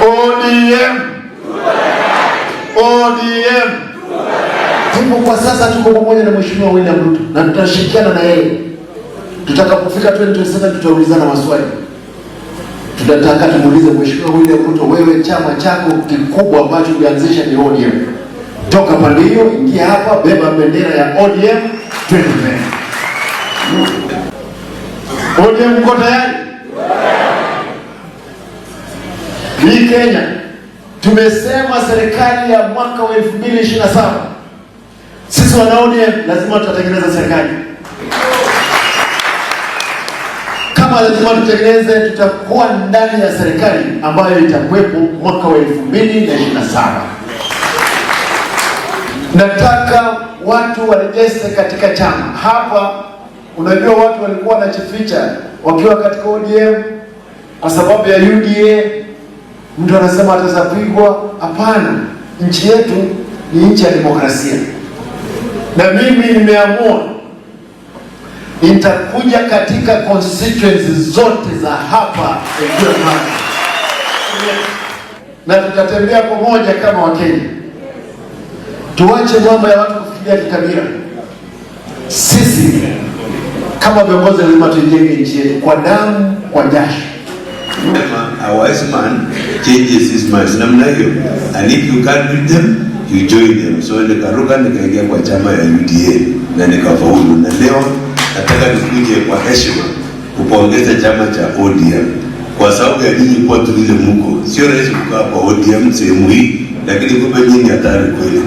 ODM, ODM. Tupo kwa sasa, tuko pamoja na Mheshimiwa William Ruto na tutashirikiana na yeye. Tutakapofika 2027 tutaulizana maswali. Tutataka tumuulize Mheshimiwa William Ruto, wewe chama chako kikubwa ambacho ulianzisha ni ODM, toka pande hiyo, ingia hapa, beba bendera ya ODM, twende mbele. ODM mko tayari? Hii Kenya tumesema serikali ya mwaka wa 2027 sisi wana ODM lazima tutatengeneza serikali. Kama lazima tutengeneze, tutakuwa ndani ya serikali ambayo itakuwepo mwaka wa 2027. Nataka watu warejeste katika chama hapa. Unajua, watu walikuwa wanajificha wakiwa katika ODM kwa sababu ya UDA. Mtu anasema atazapigwa. Hapana, nchi yetu ni nchi ya demokrasia, na mimi nimeamua nitakuja katika constituencies zote za hapa Elgeyo Marakwet na tutatembea pamoja kama Wakenya. Tuache mambo ya watu kufikiria kikabila. Sisi kama viongozi lazima tuijenge nchi yetu kwa damu, kwa jasho. A wise man changes his mind namna hiyo, and if you can't beat them, you join them. So nikaruka nikaingia kwa chama ya UDA na nikafaulu, na leo nataka nikuje kwa heshima kupongeza chama cha ODM kwa sababu ya nyinyi kuwa tulize muko. Sio rahisi kukaa kwa ODM sehemu hii, lakini kumbe nyinyi hatari kweli.